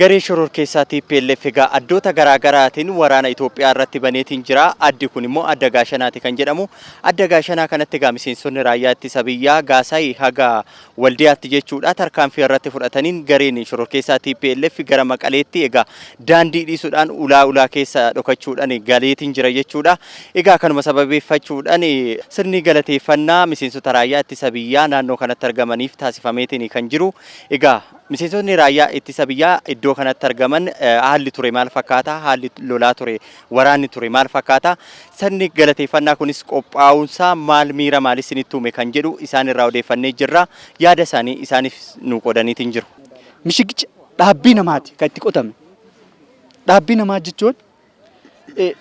Garee shororkeessaa tplf egaa addoota garaa garaatiin waraana Itoophiyaa irratti baneetiin jira. Addi kun immoo adda Gaashanaati kan jedhamu. Adda Gaashanaa kanatti egaa miseensonni raayyaa ittisa biyyaa Gaasaay haga Waldiyaatti jechuudha tarkaanfii irratti fudhataniin gareen shororkeessaa tplf gara Maqaleetti egaa daandii dhiisuudhaan ulaa ulaa keessa dhokachuudhaan galeetiin jira jechuudha. Egaa kanuma sababeeffachuudhaan sirni galateeffannaa miseensota raayyaa ittisa biyyaa naannoo kanatti argamaniif taasifameetiin kan jiru. Egaa Miseensotni raayyaa ittisa biyyaa iddoo kanatti argaman haalli ture maal fakkaata? Haalli lolaa ture, waraanni ture maal fakkaata? Sirni galateeffannaa kunis qophaa'uunsaa maal miira maalii isinitti uume kan jedhu isaan irraa odeeffannee jirra. Yaada isaanii isaaniif nuu qoodaniitiin jiru. Mishigichi dhaabbii namaati kan itti qotame. Dhaabbii namaa jechuun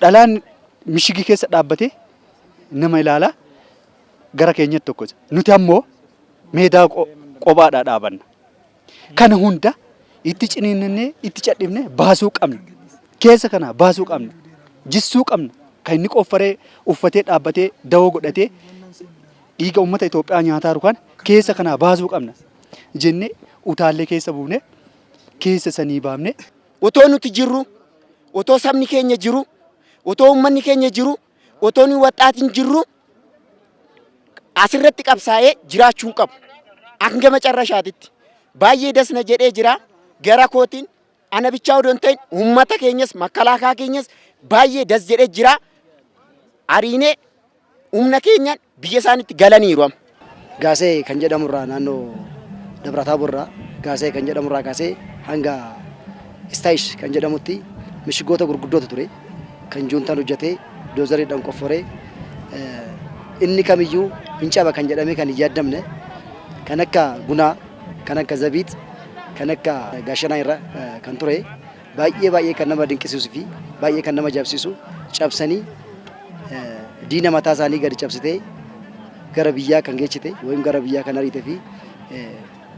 dhalaan mishigii keessa dhaabbatee nama ilaalaa gara keenyatti tokkosa. Nuti ammoo meedaa qophaadhaa dhaabanna. Kana hunda itti ciniinnannee itti cadhifne baasuu qabna. Keessa kana baasuu qabna. Jissuu qabna. Kan inni qoffaree uffatee dhaabbatee dawoo godhatee dhiiga uummata Itoophiyaa nyaataa jiru kana keessa kanaa baasuu qabna jennee utaallee keessa buufne keessa sanii baafne. Otoo nuti jirru, otoo sabni keenya jiru, otoo uummanni keenya jiru, otoo nuyi waxxaatiin jirru asirratti qabsaa'ee jiraachuu hin qabu. Hanga macarrashaatitti. Baay'ee das na jedhee jira. Gara kootiin ana bichaa odoo hin ta'in uummata keenyas makkalaakaa keenyas baay'ee das jedhee jira. Ariinee humna keenyaan biyya isaanitti galaniiru amma. Gaasee kan jedhamu irraa naannoo Dabra Taabor irraa Gaasee kan jedhamu irraa kaasee hanga Istaayish kan jedhamutti mishigoota gurguddootu ture. Kan juuntaan hojjetee doozariidhaan qofforee inni kamiyyuu hin caba kan jedhamee kan hin yaaddamne kan akka Gunaa, kan akka Zabiit, kan akka Gaashanaa irra kan ture baay'ee baay'ee kan nama dinqisiisuu fi baay'ee kan nama ajaa'ibsiisu cabsanii diina mataa isaanii gadi cabsitee gara biyyaa kan geechite wayim gara biyyaa kan ariite fi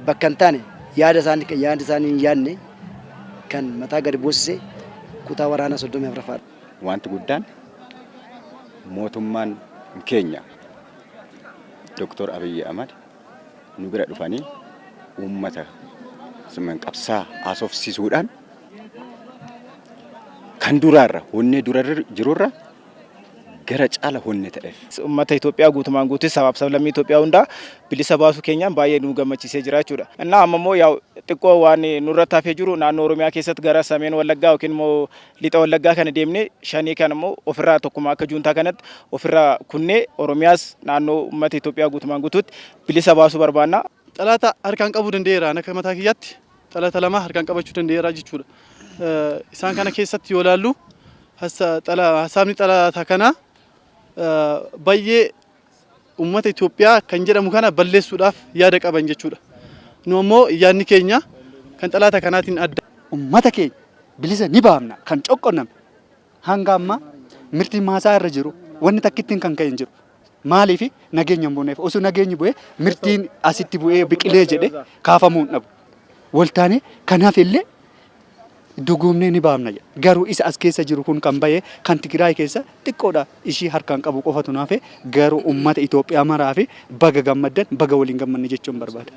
bakka hin taane yaada isaanii yaada isaanii hin yaadne kan mataa gadi buusise kutaa waraanaa 34ffaadha. Wanti guddaan mootummaan keenya Dr. Abiyyi Ahmad nu bira dhufanii uummata qabsaa haasofsiisuudhaan kan duraarra honnee dura jirurra gara caala honne ta'eef. Uummata Itoophiyaa guutumaan guututti sabaaf sablammii Itoophiyaa hundaa bilisa baasuu keenyaan baay'ee nu gammachiisee jira jechuudha. Innaa amma immoo yaa'u xiqqoo waan nurratti hafee jiru naannoo Oromiyaa keessatti gara sameen Wallaggaa yookiin immoo lixa Wallaggaa kana deemnee shanii kana immoo ofirraa tokkuma akka juuntaa kanatti ofirraa kunnee Oromiyaas naannoo uummata Itoophiyaa guutumaan guutuutti bilisa baasuu barbaanna. Xalaata harkaan qabuu danda'eera akka mataa kiyyaatti xalaata lama harkaan qabachuu danda'eera jechuudha. Isaan kana keessatti yoo ilaallu hasaabni xalaata kanaa baay'ee uummata Itoophiyaa kan jedhamu kana balleessuudhaaf yaada qaban jechuudha. Nu ammoo yaadni keenya kan xalaata kanaatiin adda. Uummata keenya bilisa ni baafna kan coqqonname hanga ammaa mirtiin maasaa irra jiru wanni takkittiin kan ka'e hin jiru. Maaliif nageenya hin buuneef osoo nageenyi bu'ee mirtiin asitti bu'ee biqilee jedhe kaafamuu hin dhabu. Waltaanee kanaaf illee duguumnee ni baafna jedha. Garuu isa as keessa jiru kun kan bahe kan Tigraay keessa xiqqoodha ishii harkaan qabu qofatu naaf garuu uummata Itoophiyaa maraa fi baga gammaddan baga waliin gammanne jechuun barbaada.